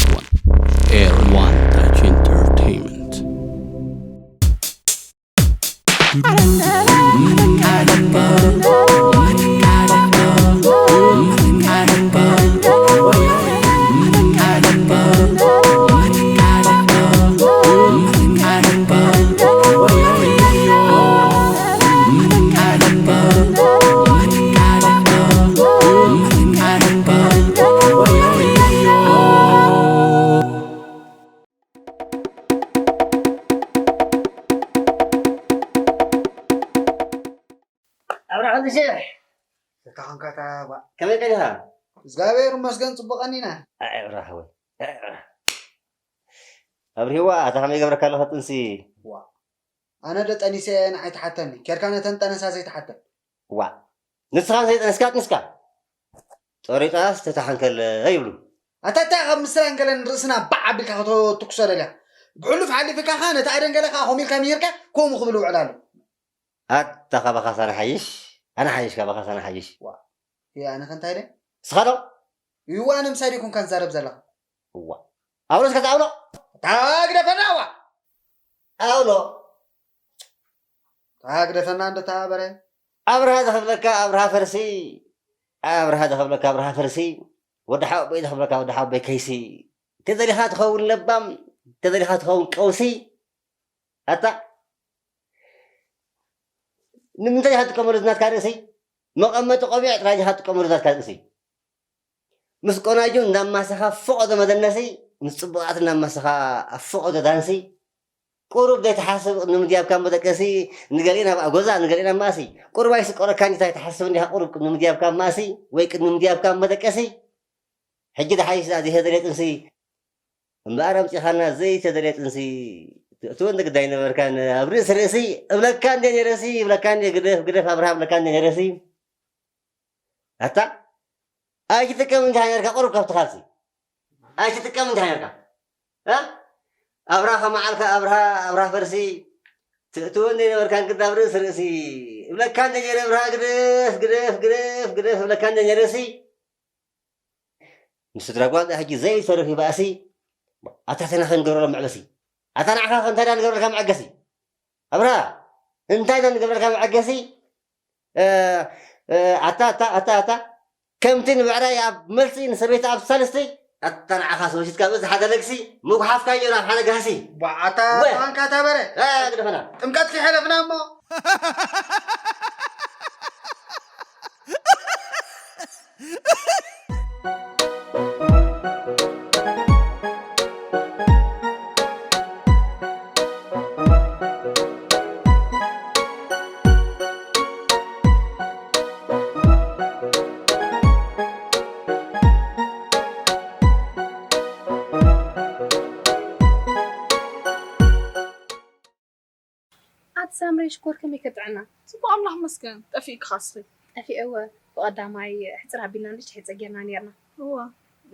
One. Air One Touch Entertainment. ኣብርሃ ወዲ ሽሕ። እንታይ ኾንካ እታ ጓል? ከመይ ቀኒኻ? እግዚኣብሔር ይመስገን፣ ጽቡቕ ቀኒና። ኣይ ኣብርሃ ሓወይ። ኣይ ኣብርሃ። ኣብርሂዋ፣ ኣታ ከመይ ይገብረካ ኣለኹ ጥንሲ? ዋ። ኣነ ዶ ጠኒሰ ንዓይ ትሓተኒ? ኬድካ ነተን ጠነሳ ዘይትሓተን። ዋ። ንስኻ ዘይጠነስካ ኣጥንስካ። ጦሪጣስ ተታሓንከለ ይብሉ። ኣታ እንታይ ካብ ምስራን ገለን ርእስና ባዕ ኣቢልካ ከተትኩሶ ደልያ? ብሕሉፍ ሓሊፍካ ኸኣ ነቲ ኣደንገለ ኸኣ ኮሚልካ ምሂርካ ከምኡ ክብል ውዕል ኣሎ። ኣታ ካባኻስ ኣነ ሓይሽ፣ ኣነ ሓይሽ፣ ካባኻስ ኣነ ሓይሽ። ዋ፣ እ፣ ኣነ ከ እንታይ ኢለ? ንስኻ ዶ? እዋ፣ ኣነ ምሳይ ዲኹም ከ ዝዛረብ ዘለኻ? እዋ። ኣውሎ እስከ ኣውሎ። እታ ግደፈና፣ እዋ። ኣውሎ። እታ ግደፈና እንዶ እታ በረ። ኣብርሃ ዝኸፍለካ ኣብርሃ ፈርሲ፣ ኣብርሃ ዝኸፍለካ ኣብርሃ ፈርሲ፣ ወዲ ሓወቦይ ዝኸፍለካ ወዲ ሓወቦይ ከይሲ። ተደሊኻ ትኸውን ለባም፣ ተደሊኻ ትኸውን ቀውሲ። ኣታ ንምንታይ ኢኻ ትጥቀመሉ ናትካ ርእሲ? መቐመጢ ቆቢዕ ጥራይ ኢኻ ትጥቀመሉ ናትካ ርእሲ። ምስ ቆናጁ እንዳማሰኻ ፈቖዶ መደነሲ፣ ምስ ጽቡቓት እንዳማሰኻ ኣብ ፈቖዶ ዳንሲ። ቁሩብ ዘይትሓስብ ቅድሚ ምድያብካ መደቀሲ፣ ንገሊኤን ኣብ ጎዛ ንገሊኤን ኣብ ማእሲ። ቁሩብ ኣይስቆረካን እንታይ ትሓስብ እንዲኻ ቁሩብ ቅድሚ ምድያብካ ኣብ ማእሲ ወይ ቅድሚ ምድያብካ ኣብ መደቀሲ። ሕጂ ደሓይሽ ዝሄ ዘለ ጥንሲ እምበኣር ኣምጺኻና ዘይተደልየ ጥንሲ ትእትወ እንደ ግዳይ ነበርካን ኣብ ርእሲ ርእሲ እብለካ እንደ ነይረሲ እብለካ እንደ ግደፍ ግደፍ ኣብርሃ እብለካ እንደ ነይረሲ ኣታ ኣይትጥቀም እንታይ ነርካ ቁሩብ ካብቲ ካልሲ ኣይትጥቀም እንታይ ነርካ እ ኣብርሃ ከመዓልካ ኣብርሃ ኣብርሃ ፈርሲ ትእትወ እንደ ነበርካን ግዳ ኣብ ርእሲ ርእሲ እብለካ እንደ ነይረ ኣብርሃ ግደፍ ግደፍ ግደፍ ግደፍ እብለካ እንደ ነይረሲ ንስድራ ጓል ሕጂ ዘይተርፍ ይባእሲ ኣታ ተና ክንገብረሎም መዕበሲ ኣታ ንዓኻ እንታይ ዳ ንገብረልካ መዐገሲ ኣብርሃ እንታይ ዳ ንገብረልካ መዐገሲ ኣታ ኣታ ኣታ ኣታ ከምቲ ንብዕራይ ኣብ መልሲ ንሰበይቲ ኣብ ሳልስቲ ኣታ ንዓኻ ሰበሲትካ ብዚ ሓደ ለግሲ ምጉሓፍካ እዩ ናብ ሓደ ጋህሲ ኣታ ወ- ኣንካ ታበረ ግደፈና ጥምቀት ከይሓለፍና እሞ ኣቲ ሳምሪ ሽኮር ከመይ ከጥዕና? ጽቡቕ ኣምላኽ መስገን። ጠፊእኪ ኻስኺ? ጠፊኤ እወ። ብቐዳማይ ሕጽር ኣቢልና ንእሽተይ ሕጽር ጌርና ኔርና። እወ።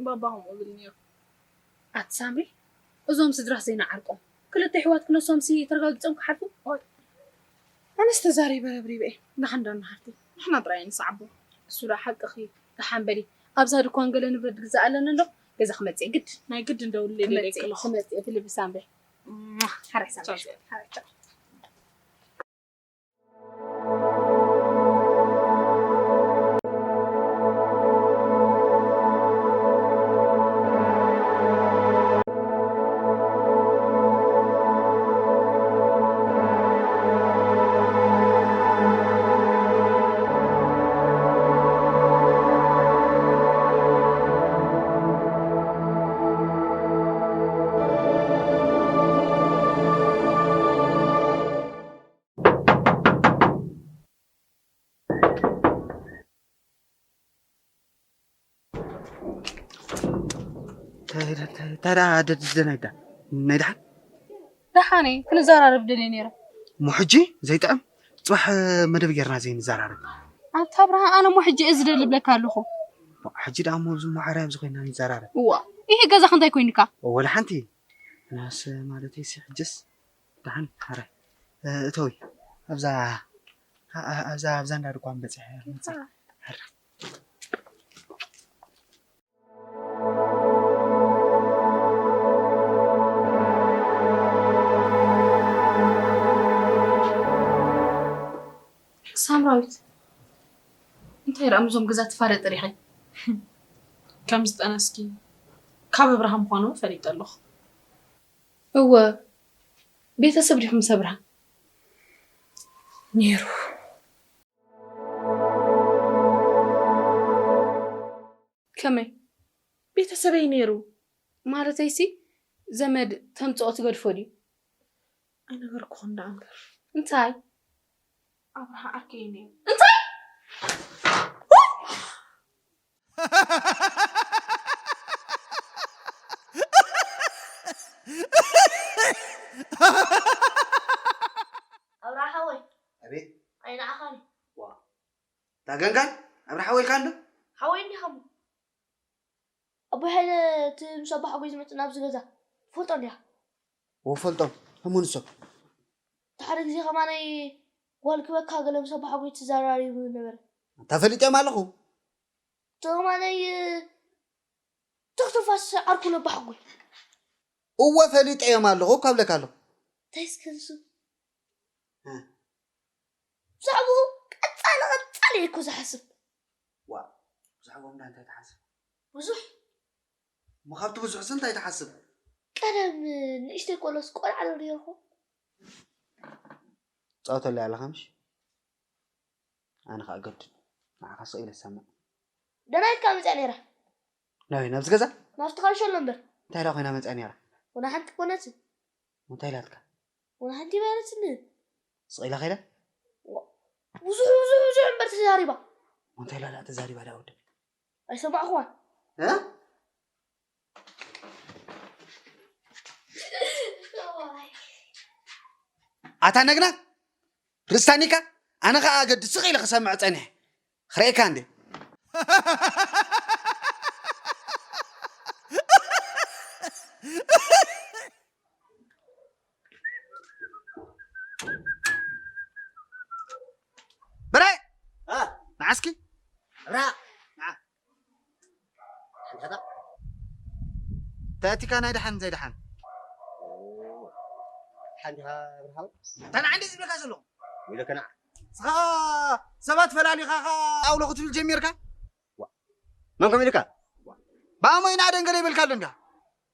ባባ ከምኡ እብል ኔሩ። ኣቲ ሳምሪ እዞም ስድራስ ዘይንዓርቆም ክልተ ኣሕዋት ክነሶምሲ ተረጋጊጾም ክሓልፉ? ኣነስ ተዛሪበ ረብሪበ እየ። ደሓን ዶ ንሓፍቲ? ንሕና ጥራይ ንስዓቦ። እሱ ደኣ ሓቅኺ። ደሓን በሊ። ኣብዛ ድኳን ገለ ንብረት ዝግዛእ ኣለኒ እንዶ ገዛ ክመጽእ ግድ። ናይ ግድ እንደውልለይ ክመጽእ ደቂ ኣለኹ። ክመጽእ ብልቢ ሳምሪ። ሓራይ ሳምሪ። ሓራይ ቻው። እንታይ ደደናይዳ ናይ ደሓን ደሓነ ክንዘራረብ ደልየ ነይረ። እሞ ሕጂ ዘይጥዕም ጽባሕ መደብ ጌርና ዘይንዘራረብ። ኣታ ኣብርሃ ኣነ እሞ ሕጂ እየ ዝደሊ እብለካ ኣለኹ። ሕጂ ደኣ እሞ ኣብዚ እሞ ሓራይ ኣብዚ ኮይና ንዘራረብ። እዋ ይሄ ገዛኽ እንታይ ኮይኑካ? ወላ ሓንቲ ናስ ማለተይ ሲ ሕጅስ ደሓን ሓራይ እተዊ ኣብዛ ኣብዛ ኣብዛ እንዳድኳን በጽሐ መጽእ ሓራይ ዳዊት፣ እንታይ ደኣ ምስዞም ገዛ ትፋለጢ ሪኺ? ከም ዝጠነስኪ ካብ ኣብርሃ ምዃኑ ፈሊጠ ኣለኹ። እወ፣ ቤተሰብ ዲኹም ምስ ኣብርሃ? ነይሩ። ከመይ? ቤተሰበይ ነይሩ። ማለተይሲ፣ ዘመድ ተምጽኦ ትገድፎ ድዩ? ኣይነገርኩኹን ደኣ እምበር። እንታይ? ኣብርሃ ዓርከይ ነይሩ። እንታይ? ኣብርሃ ሓወይ። ኣቤት። ኣይ ንዓኻ ድዩ? ዋ። እታ ገንጋን ኣብርሃ ሓወይ ኢልካ እንዶ? ሓወይ እንዲኻ እሞ። ኣቦይ ሃይለ እቲ ምስ ኣቦ ሓጎይ ዝመጽእ ናብዚ ገዛ ትፈልጦ እንዲኻ? እወ፣ ፈልጦም። ህሙን ሰብ። እቲ ሓደ ግዜ ከማነይ ጓል ክበካ ገለ ምስ ኣቦ ሓጎይ ትዘራሪቡ ነበረ። ኣንታ ፈሊጠም ኣለኹ። እቲ ከማነይ ትኽትፋስ ዓርኩ ነቦ ሓጎይ። እወ፣ ፈሊጠዮም ኣለኹ እኮ እብለካ ኣለኹ። እንታይ እስከ ንሱ? እ። ብዛዕባኡ ቀጻሊ ቀጻሊ እየ እኮ ዝሓስብ። ዋ፣ ብዛዕባኦም ዳ እንታይ ትሓስብ? ብዙሕ። እሞ ካብቲ ብዙሕስ እንታይ ትሓስብ? ቀደም ንእሽተይ ቆሎስ ቆልዓ ዶ ነይርኹ? ትጻወተሉ ኣለኻ ምሽ? ኣነ ኸኣ ገድድ ንዓኻ ስቕ ኢለ ዝሰምዕ። ደናይት ከኣ መጺኣ ነይራ። ናበይ? ናብዚ ገዛ? ናብቲ ካልሾሎ እምበር። እንታይ ደኣ ኮይና መጺኣ ነይራ? ወላ ሓንቲ ኮነትን። እንታይ ኢላትካ? ወላ ሓንቲ ኣይበለትንን። ስቕ ኢላ ከይዳ? ዋ፣ ብዙሕ፣ ብዙሕ፣ ብዙሕ እምበር ተዛሪባ። እንታይ ኢላ ደኣ ተዛሪባ ደኣ ወዲ? ኣይሰማዕኹዋን። እ? ኣታ ነግና ርስታኒካ፣ ኣነ ኸኣ ገዲ ስቕ ኢለ ክሰምዕ ጸኒሐ። ክርእየካ እንዴ? በራይ! እ? ንዓስኪ? ኣብርሃ! ንዓ። ሓንቲኻ? ተእቲካ ናይ ደሓን ዘይደሓን። ሓንቲኻ ኣብርሃ? ተና ዓንዲ ዝብለካ ዘለኹ። ኢለካ ንዓ። ንስኻ ሰባት ፈላሊኻ ኸኣ ኣውሎ ክትብል ጀሚርካ? ዋ። መን ከም ኢልካ? ብኣሞይና ደንገለ ይበልካ ኣሎ እንዲኻ።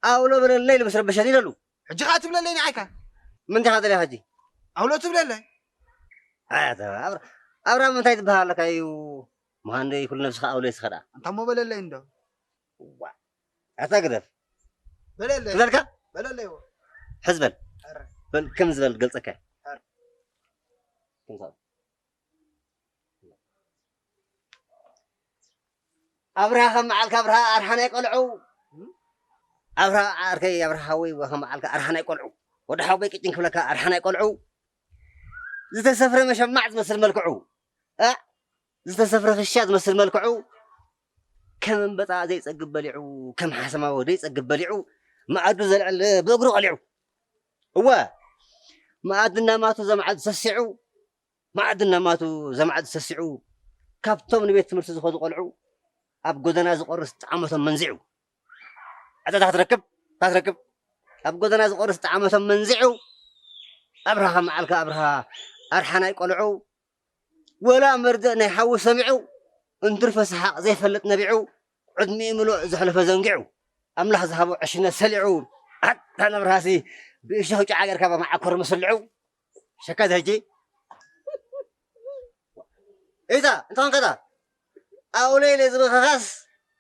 ኣውሎ በለለይ ኢሉ ምስ ረበሸኒ ኢለሉ። ሕጂ ኸኣ ትብለለይ ንዓይካ። ምንታይ ኢኻ ደልያ ሕጂ? ኣውሎ ትብለለይ። ኣይ፣ ኣታ ኣብራ-፣ ኣብርሃም እንታይ ትበሃል ኣለካ እዩ? ምዃን ዶ ይኩሉ ነብስኻ ኣውሎ እስኻ ደኣ? ኣንታ እሞ በለለይ እንዶ። ዋ። ኣታ ግደፍ። በለለይ። ክብለልካ? በለለይ እዎ። ሕዝ በል። ኣረ። በል ከም ዝበል ገልጸካ። ኣረ። ከም ዝበል። ኣብርሃ ከም መዓልካ ኣብርሃ ኣርሓ ናይ ቆልዑ። ኣብርሃ ዓርከይ ኣብርሃ ሓወይ ከም መዓልካ ኣርሓ ናይ ቆልዑ። ወዲ ሓወይ ቅጭን ክብለካ ኣርሓ ናይ ቆልዑ። ዝተሰፍረ መሸማዕ ዝመስል መልክዑ። እ? ዝተሰፍረ ክሻ ዝመስል መልክዑ። ከም እምበጣ ዘይጸግብ በሊዑ፣ ከም ሓሰማዊ ዘይጸግብ በሊዑ፣ መኣዱ ዘልዕል ብእግሩ ቀሊዑ። እወ፣ መኣዲ እናማቱ ዘመዓዱ ሰሲዑ፣ መኣዲ እናማቱ ዘመዓዱ ሰሲዑ፣ ካብቶም ንቤት ትምህርቲ ዝኸዱ ቆልዑ፣ ኣብ ጎደና ዝቆርስ ጣዕመቶም መንዚዑ። ኣታ ታትረክብ፣ ታትረክብ። ኣብ ጎደና ዝቆርስ ጣዕመቶም መንዚዑ፣ ኣብርሃ መዓልካ ኣብርሃ፣ ኣርሓ ናይ ቆልዑ፣ ወላ መርድእ ናይ ሓዊ ሰሚዑ፣ እንትርፈ ሰሓቕ ዘይፈልጥ ነቢዑ፣ ዕድሚኡ ምሉእ ዘሕለፈ ዘንጊዑ፣ ኣምላኽ ዝሃቦ ዕሽነት ሰሊዑ፣ ኣታ ነብርሃሲ ብእሾኽ ጭዓ ጌርካ ብመዓኮር ምስልዑ፣ ሸካ እዚ ሕጂ። እታ፣ እንታይ ኾንካ እታ? ኣውለይለ ዝበኸኻስ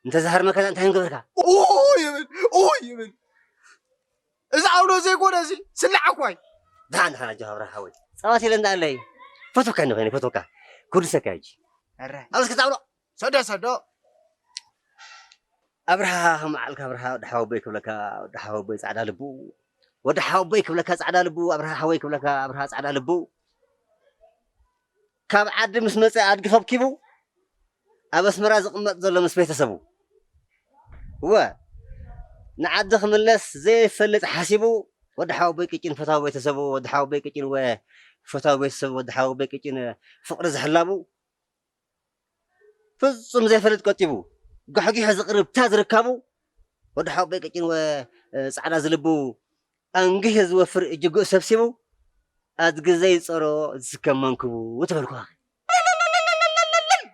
እንተዝሃርመካ እንታይ ምገበርካ? ኡ ይብል፣ ኡ ይብል። እዚ ኣውሎ ዘይኮነ እዚ ስላዕ እኳ እዩ። ደሓን፣ ደሓን ኣጆኻ ኣብርሃ ሓወይ። ጸዋት ኢለ እንዳኣለይ። ፈቶካ እንደ ኾይነ፣ ፈቶካ። ክውድሰካ ሕጂ። ኣረ። ኣብ እስኪ ጻውሎ። ሰዶ፣ ሰዶ። ኣብርሃ፣ ከም በዓልካ ኣብርሃ፣ ወዲ ሓወቦይ ክብለካ፣ ወዲ ሓወቦይ ጻዕዳ ልቡ። ወዲ ሓወቦይ ክብለካ ጻዕዳ ልቡ፣ ኣብርሃ ሓወይ ክብለካ፣ ኣብርሃ ጻዕዳ ልቡ። ካብ ዓዲ ምስ መጸ ኣድጊ ከብኪቡ፣ ኣብ ኣስመራ ዝቕመጥ ዘሎ ምስ ቤተሰቡ። እወ፣ ንዓዲ ክምለስ ዘይፈልጥ ሓሲቡ፣ ወዲ ሓወቦይ ቅጭን ፈታዊ ቤተሰቡ፣ ወዲ ሓወቦይ ቅጭን ወ-፣ ፈታዊ ቤተሰቡ፣ ወዲ ሓወቦይ ቅጭን ፍቕሪ ዝሕላቡ፣ ፍጹም ዘይፈልጥ ቀጢቡ፣ ጋሕጊሑ ዝቕርብ ታዝ ርካቡ፣ ወዲ ሓወቦይ ቅጭን ወ-፣ ጻዕዳ ዝልቡ፣ ኣንጊሁ ዝወፍር እጅግኡ ሰብሲቡ፣ ኣድጊ ዘይጸሮ ዝስከም መንክቡ ትበልኩኻ።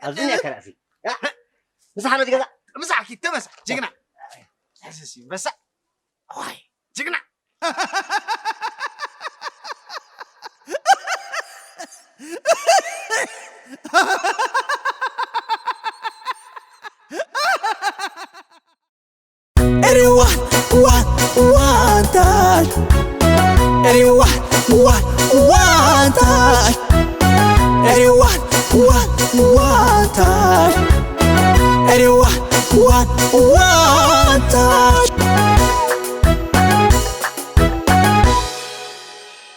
ኣብዚ እኒኣ ከላእሲ። ምሳሕ ነቲ ገዛ። ምሳሕ ኪድ ተመሳሕ፣ ጅግና። ሕስሲ፣ በሳ። ዋይ፣ ጅግና። Everyone, one, one touch. Everyone, one, one touch. Everyone, one, one touch. Everyone, one, one touch.